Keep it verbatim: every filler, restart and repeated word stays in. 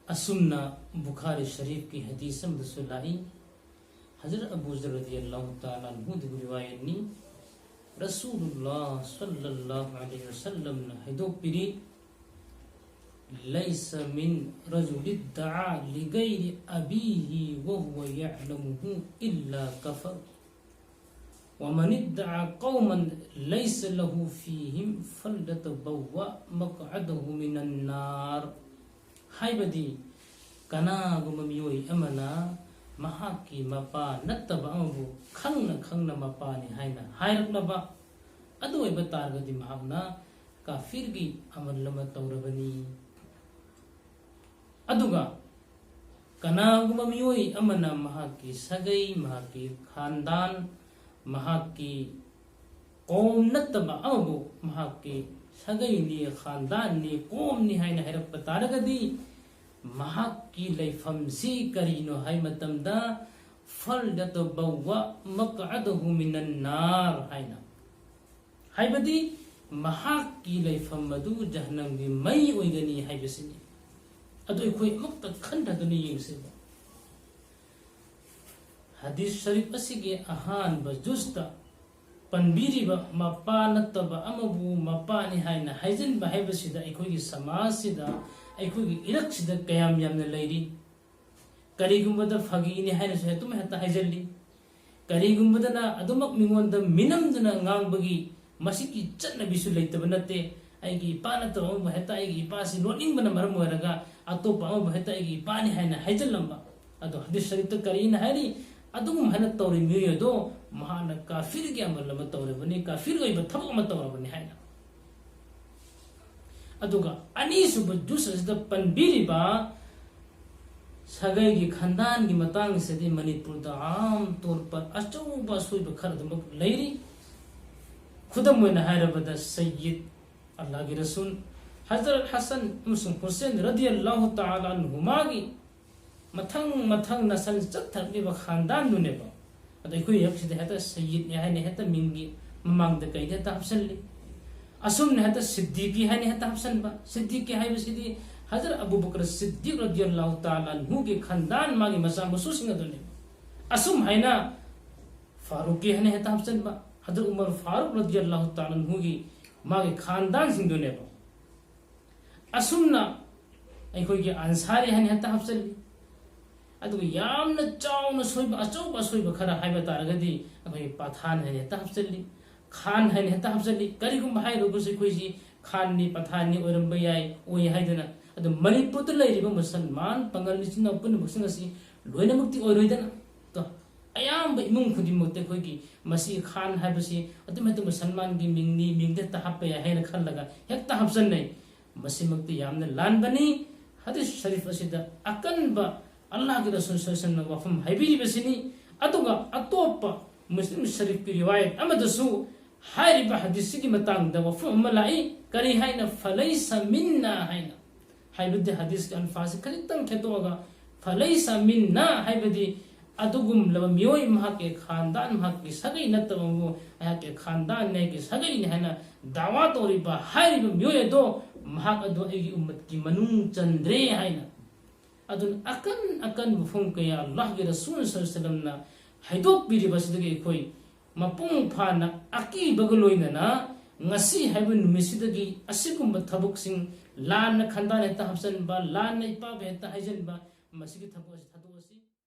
ꯑꯁꯨꯝꯅ ꯕꯨꯈꯥꯔꯤ ꯁꯔꯤꯐꯀꯤ ꯍꯗꯤꯁ ꯑꯃꯗꯁꯨ ꯂꯥꯛꯏ, ꯍꯖꯔꯠ ꯑꯕꯨ ꯖꯔ ꯔꯗꯤꯌꯜꯂꯥꯍꯨ ꯇꯥꯂꯥ ꯑꯟꯍꯨꯗꯒꯤ ꯔꯤꯋꯥꯌꯠꯅꯤ, ꯔꯁꯨꯂꯨꯜꯂꯥꯍ ꯁꯜꯂꯜꯂꯥꯍꯨ ꯑꯂꯩꯍꯤ ꯋꯁꯜꯂꯝꯅ ꯍꯥꯏꯗꯣꯛꯄꯤꯔꯤ, "ꯂꯩꯁ ꯃꯤꯟ ꯔꯖꯨꯂꯤꯗ ꯂꯤꯒꯩꯔꯤ ꯑꯕꯤꯍꯤ ꯋꯍꯨꯋ ꯌꯥꯂꯃꯨꯍꯨ ꯏꯜꯂꯥ ꯀꯐꯔ꯫ ꯋꯥꯃꯅꯤꯗ ꯀꯧꯃꯟ ꯂꯩꯁ ꯂꯍꯨ ꯐꯤꯍꯤꯝ ꯐꯜꯗꯇꯕꯧꯋ ꯃꯛꯑꯗꯍꯨ ꯃꯤꯅꯟ ꯅꯥꯔ"꯫ ꯍꯥꯏꯕꯗꯤ, ꯀꯅꯥꯒꯨꯝꯕ ꯃꯤꯑꯣꯏ ꯑꯃꯅ ꯃꯍꯥꯛꯀꯤ ꯃꯄꯥ ꯅꯠꯇꯕ ꯑꯃꯕꯨ ꯈꯪꯅ ꯈꯪꯅ ꯃꯄꯥꯅꯤ ꯍꯥꯏꯅ ꯍꯥꯏꯔꯛꯂꯕ, ꯑꯗꯨ ꯑꯣꯏꯕ ꯇꯥꯔꯒꯗꯤ ꯃꯍꯥꯛꯅ ꯀꯥꯐꯤꯔꯒꯤ ꯑꯃꯜ ꯑꯃ ꯇꯧꯔꯕꯅꯤ꯫ ꯑꯗꯨꯒ ꯀꯅꯥꯒꯨꯝꯕ ꯃꯤꯑꯣꯏ ꯑꯃꯅ ꯃꯍꯥꯛꯀꯤ ꯁꯥꯒꯩ, ꯃꯍꯥꯛꯀꯤ ꯈꯥꯟꯗꯥꯟ, ꯃꯍꯥꯛꯀꯤ ꯀꯧꯝ ꯅꯠꯇꯕ ꯑꯃꯕꯨ ꯃꯍꯥꯛꯀꯤ ꯁꯥꯒꯩꯅꯤ, ꯈꯥꯟꯗꯥꯟꯅꯤ, ꯀꯧꯝꯅꯤ ꯍꯥꯏꯅ ꯍꯥꯏꯔꯛꯄ ꯇꯥꯔꯒꯗꯤ, ꯃꯍꯥꯛꯀꯤ ꯂꯩꯐꯝꯁꯤ ꯀꯔꯤꯅꯣ ꯍꯥꯏ ꯃꯇꯝꯗ, "ꯐꯜꯗꯇꯕꯧꯋ ꯃꯛꯑꯗꯍꯨ ꯃꯤꯅꯟ ꯅꯥꯔ" ꯍꯥꯏꯅ, ꯍꯥꯏꯕꯗꯤ ꯃꯍꯥꯛꯀꯤ ꯂꯩꯐꯝ ꯑꯗꯨ ꯖꯍꯟꯅꯝꯒꯤ ꯃꯩ ꯑꯣꯏꯒꯅꯤ ꯍꯥꯏꯕꯁꯤꯅꯤ꯫ ꯑꯗꯨ ꯑꯩꯈꯣꯏ ꯑꯃꯨꯛꯇ ꯈꯟꯊꯗꯨꯅ ꯌꯦꯡꯁꯦꯕ꯫ ꯍꯗꯤꯁ ꯁꯔꯤꯐ ꯑꯁꯤꯒꯤ ꯑꯍꯥꯟꯕ ꯖꯨꯁꯇ ꯄꯟꯕꯤꯔꯤꯕ "ꯃꯄꯥ ꯅꯠꯇꯕ ꯑꯃꯕꯨ ꯃꯄꯥꯅꯤ" ꯍꯥꯏꯅ ꯍꯥꯏꯖꯤꯟꯕ ꯍꯥꯏꯕꯁꯤꯗ ꯑꯩꯈꯣꯏꯒꯤ ꯁꯃꯥꯖꯁꯤꯗ, ꯑꯩꯈꯣꯏꯒꯤ ꯏꯔꯛꯁꯤꯗ ꯀꯌꯥꯝ ꯌꯥꯝꯅ ꯂꯩꯔꯤ꯫ ꯀꯔꯤꯒꯨꯝꯕꯗ ꯐꯥꯒꯤꯅꯤ ꯍꯥꯏꯅꯁꯨ ꯍꯦꯛꯇꯃꯛ ꯍꯦꯛꯇ ꯍꯥꯏꯖꯤꯜꯂꯤ꯫ ꯀꯔꯤꯒꯨꯝꯕꯗꯅ ꯑꯗꯨꯃꯛ ꯃꯤꯉꯣꯟꯗ ꯃꯤꯅꯝꯗꯨꯅ ꯉꯥꯡꯕꯒꯤ ꯃꯁꯤꯒꯤ ꯆꯠꯅꯕꯤꯁꯨ ꯂꯩꯇꯕ ꯅꯠꯇꯦ꯫ ꯑꯩꯒꯤ ꯏꯄꯥ ꯅꯠꯇꯕ ꯑꯃꯕꯨ ꯍꯦꯛꯇ ꯑꯩꯒꯤ ꯏꯄꯥꯁꯤ ꯅꯣꯛꯅꯤꯡꯕꯅ ꯃꯔꯝ ꯑꯣꯏꯔꯒ ꯑꯇꯣꯞꯄ ꯑꯃꯕꯨ ꯍꯦꯛꯇ ꯑꯩꯒꯤ ꯏꯄꯥꯅꯤ ꯍꯥꯏꯅ ꯍꯥꯏꯖꯤꯜꯂꯝꯕ꯫ ꯑꯗꯣ ꯍꯗꯤꯁ ꯁꯔꯤꯐꯇ ꯀꯔꯤꯅ ꯍꯥꯏꯔꯤ? ꯑꯗꯨꯒꯨꯝ ꯍꯥꯏꯅ ꯇꯧꯔꯤ ꯃꯤꯑꯣꯏ ꯑꯗꯣ ꯃꯍꯥꯛꯅ ꯀꯥꯐꯤꯔꯒꯤ ꯑꯃꯜ ꯑꯃ ꯇꯧꯔꯕꯅꯤ, ꯀꯥꯐꯤꯔ ꯑꯣꯏꯕ ꯊꯕꯛ ꯑꯃ ꯇꯧꯔꯕꯅꯤ ꯍꯥꯏꯅ꯫ ꯑꯗꯨꯒ ꯑꯅꯤꯁꯨꯕ ꯖꯨꯁ ꯑꯁꯤꯗ ꯄꯟꯕꯤꯔꯤꯕ ꯁꯥꯒꯩꯒꯤ ꯈꯥꯟꯗꯥꯟꯒꯤ ꯃꯇꯥꯡꯁꯤꯗꯤ ꯃꯅꯤꯄꯨꯔꯗ ꯑꯥꯝ ꯇꯣꯔ ꯄꯔ ꯑꯆꯧꯕ ꯑꯁꯣꯏꯕ ꯈꯔ ꯑꯗꯨꯃꯛ ꯂꯩꯔꯤ꯫ ꯈꯨꯗꯝ ꯑꯣꯏꯅ ꯍꯥꯏꯔꯕꯗ, ꯁꯌꯤꯗ, ꯑꯜꯂꯥꯍꯒꯤ ꯔꯁꯨꯜ, ꯍꯖꯔꯠ ꯍꯁꯟ ꯑꯃꯁꯨꯡ ꯍꯨꯁꯦꯟ ꯔꯗꯤꯌꯜꯂꯥꯍꯨ ꯇꯥꯂꯥ ꯑꯟꯍꯨꯃꯥꯒꯤ ꯃꯊꯪ ꯃꯊꯪ ꯅꯁꯜ ꯆꯠꯊꯔꯛꯂꯤꯕ ꯈꯥꯟꯗꯥꯟꯗꯨꯅꯦꯕ꯫ ꯑꯗꯣ ꯑꯩꯈꯣꯏ ꯍꯛꯁꯤꯗ ꯍꯦꯛꯇ ꯁꯌꯤꯗꯅꯤ ꯍꯥꯏꯅ ꯍꯦꯛꯇ ꯃꯤꯡꯒꯤ ꯃꯃꯥꯡꯗ ꯀꯩꯗ ꯍꯦꯛꯇ ꯍꯥꯞꯆꯜꯂꯤ꯫ ꯑꯁꯨꯝꯅ ꯍꯦꯛꯇ ꯁꯤꯗꯤꯀꯤ ꯍꯥꯏꯅ ꯍꯦꯛꯇ ꯍꯥꯞꯆꯟꯕ꯫ ꯁꯤꯗꯤꯀꯤ ꯍꯥꯏꯕꯁꯤꯗꯤ ꯍꯖꯔꯠ ꯑꯕꯨ ꯕꯀꯔ ꯁꯤꯗꯤꯛ ꯔꯗꯤꯌꯜꯂꯥꯍꯨ ꯇꯥꯂꯥ ꯑꯟꯍꯨꯒꯤ ꯈꯥꯟꯗꯥꯟ, ꯃꯥꯒꯤ ꯃꯆꯥ ꯃꯁꯨꯁꯤꯡ ꯑꯗꯨꯅꯦꯕ꯫ ꯑꯁꯨꯝ ꯍꯥꯏꯅ ꯐꯥꯔꯨꯛꯀꯤ ꯍꯥꯏꯅ ꯍꯦꯛꯇ ꯍꯥꯞꯆꯤꯟꯕ, ꯍꯖꯔꯠ ꯎꯃꯔ ꯐꯥꯔꯨꯛ ꯔꯗꯤꯌꯜꯂꯥꯍꯨ ꯇꯥꯂꯥ ꯑꯟꯍꯨꯒꯤ ꯃꯥꯒꯤ ꯈꯥꯟꯗꯥꯟꯁꯤꯡꯗꯨꯅꯦꯕ꯫ ꯑꯁꯨꯝꯅ ꯑꯩꯈꯣꯏꯒꯤ ꯑꯟꯁꯥꯔꯤ ꯍꯥꯏꯅ ꯍꯦꯛꯇ ꯍꯥꯞꯆꯤꯜꯂꯤ꯫ ꯑꯗꯨꯒ ꯌꯥꯝꯅ ꯆꯥꯎꯅ ꯁꯣꯏꯕ, ꯑꯆꯧꯕ ꯑꯁꯣꯏꯕ ꯈꯔ ꯍꯥꯏꯕ ꯇꯥꯔꯒꯗꯤ ꯑꯩꯈꯣꯏꯒꯤ ꯄꯊꯥꯟ ꯍꯥꯏꯅ ꯍꯦꯛꯇ ꯍꯥꯞꯆꯤꯜꯂꯤ, ꯈꯥꯟ ꯍꯥꯏꯅ ꯍꯦꯛꯇ ꯍꯥꯞꯆꯤꯜꯂꯤ꯫ ꯀꯔꯤꯒꯨꯝꯕ ꯍꯥꯏꯔꯨꯕꯁꯨ ꯑꯩꯈꯣꯏꯁꯤ ꯈꯥꯟꯅꯤ ꯄꯊꯥꯟꯅꯤ ꯑꯣꯏꯔꯝꯕ ꯌꯥꯏ, ꯑꯣꯏ ꯍꯥꯏꯗꯅ꯫ ꯑꯗꯨ ꯃꯅꯤꯄꯨꯔꯗ ꯂꯩꯔꯤꯕ ꯃꯨꯁꯜꯃꯥꯟ ꯄꯥꯉꯜ ꯏꯆꯤꯟ ꯏꯅꯥꯎ ꯄꯨꯝꯅꯃꯛꯁꯤꯡ ꯑꯁꯤ ꯂꯣꯏꯅꯃꯛꯇꯤ ꯑꯣꯏꯔꯣꯏꯗꯅ꯫ ꯇꯣ, ꯑꯌꯥꯝꯕ ꯏꯃꯨꯡ ꯈꯨꯗꯤꯡꯃꯛꯇ ꯑꯩꯈꯣꯏꯒꯤ ꯃꯁꯤ ꯈꯥꯟ ꯍꯥꯏꯕꯁꯤ ꯑꯗꯨꯝ ꯍꯦꯛꯇ ꯃꯨꯁꯜꯃꯥꯟꯒꯤ ꯃꯤꯡꯅꯤ, ꯃꯤꯡꯗ ꯍꯦꯛꯇ ꯍꯥꯞꯄ ꯌꯥꯏ ꯍꯥꯏꯅ ꯈꯜꯂꯒ ꯍꯦꯛꯇ ꯍꯥꯞꯆꯟꯅꯩ꯫ ꯃꯁꯤꯃꯛꯇꯤ ꯌꯥꯝꯅ ꯂꯥꯟꯕꯅꯤ꯫ ꯍꯗꯤꯁ ꯁꯔꯤꯐ ꯑꯁꯤꯗ ꯑꯀꯟꯕ ꯑꯜꯂꯥꯍꯒꯤ ꯔꯁꯨꯜ ꯁꯜꯂꯜꯂꯥꯍꯨ ꯑꯂꯩꯍꯤ ꯋꯥꯁꯜꯂꯝꯅ ꯋꯥꯐꯝ ꯍꯥꯏꯕꯤꯔꯤꯕꯁꯤꯅꯤ꯫ ꯑꯗꯨꯒ ꯑꯇꯣꯞꯄ ꯃꯨꯁꯂꯤꯝ ꯁꯔꯤꯐꯀꯤ ꯔꯤꯋꯥꯌꯠ ꯑꯃꯗꯁꯨ ꯍꯥꯏꯔꯤꯕ ꯍꯗꯤꯁꯁꯤꯒꯤ ꯃꯇꯥꯡꯗ ꯋꯥꯐꯝ ꯑꯃ ꯂꯥꯛꯏ꯫ ꯀꯔꯤ ꯍꯥꯏꯅ? "ꯐꯂꯩꯁ ꯃꯤꯟꯅꯥ" ꯍꯥꯏꯅ ꯍꯥꯏꯕꯗꯤ ꯍꯗꯤꯁꯀꯤ ꯑꯜꯐꯥꯖꯁꯤ ꯈꯖꯤꯛꯇꯪ ꯈꯦꯠꯇꯣꯛꯑꯒ "ꯐꯂꯩꯁ ꯃꯤꯟꯅꯥ" ꯍꯥꯏꯕꯗꯤ ꯑꯗꯨꯒꯨꯝꯂꯕ ꯃꯤꯑꯣꯏ, ꯃꯍꯥꯛꯀꯤ ꯈꯥꯟꯗꯥꯟ, ꯃꯍꯥꯛꯀꯤ ꯁꯥꯒꯩ ꯅꯠꯇꯕꯕꯨ, ꯑꯩꯍꯥꯛꯀꯤ ꯈꯥꯟꯗꯥꯟꯅꯤ, ꯑꯩꯒꯤ ꯁꯥꯒꯩꯅꯤ ꯍꯥꯏꯅ ꯗꯥꯋꯥ ꯇꯧꯔꯤꯕ ꯍꯥꯏꯔꯤꯕ ꯃꯤꯑꯣꯏ ꯑꯗꯣ, ꯃꯍꯥꯛ ꯑꯗꯣ ꯑꯩꯒꯤ ꯎꯝꯃꯠꯀꯤ ꯃꯅꯨꯡ ꯆꯟꯗ꯭ꯔꯦ ꯍꯥꯏꯅ꯫ ꯑꯗꯨꯅ ꯑꯀꯟ ꯑꯀꯟꯕ ꯃꯐꯝ ꯀꯌꯥ ꯑꯜꯂꯥꯍꯒꯤ ꯔꯁꯨꯜ ꯁꯜꯂꯜꯂꯥꯍꯨ ꯑꯂꯩꯍꯤ ꯋꯥꯁꯜꯂꯝꯅ ꯍꯥꯏꯗꯣꯛꯄꯤꯔꯤꯕꯁꯤꯗꯒꯤ ꯑꯩꯈꯣꯏ ꯃꯄꯨꯡ ꯐꯥꯅ ꯑꯀꯤꯕꯒ ꯂꯣꯏꯅꯅ ꯉꯁꯤ ꯍꯥꯏꯕ ꯅꯨꯃꯤꯠꯁꯤꯗꯒꯤ ꯑꯁꯤꯒꯨꯝꯕ ꯊꯕꯛꯁꯤꯡ, ꯂꯥꯟꯅ ꯈꯥꯟꯗꯥꯟ ꯍꯦꯛꯇ ꯍꯥꯞꯆꯤꯟꯕ, ꯂꯥꯟꯅ ꯏꯄꯥꯕꯨ ꯍꯦꯛꯇ ꯍꯥꯏꯖꯤꯟꯕ, ꯃꯁꯤꯒꯤ ꯊꯕꯛ ꯑꯁꯤ ꯊꯥꯗꯣꯛꯑꯁꯤ꯫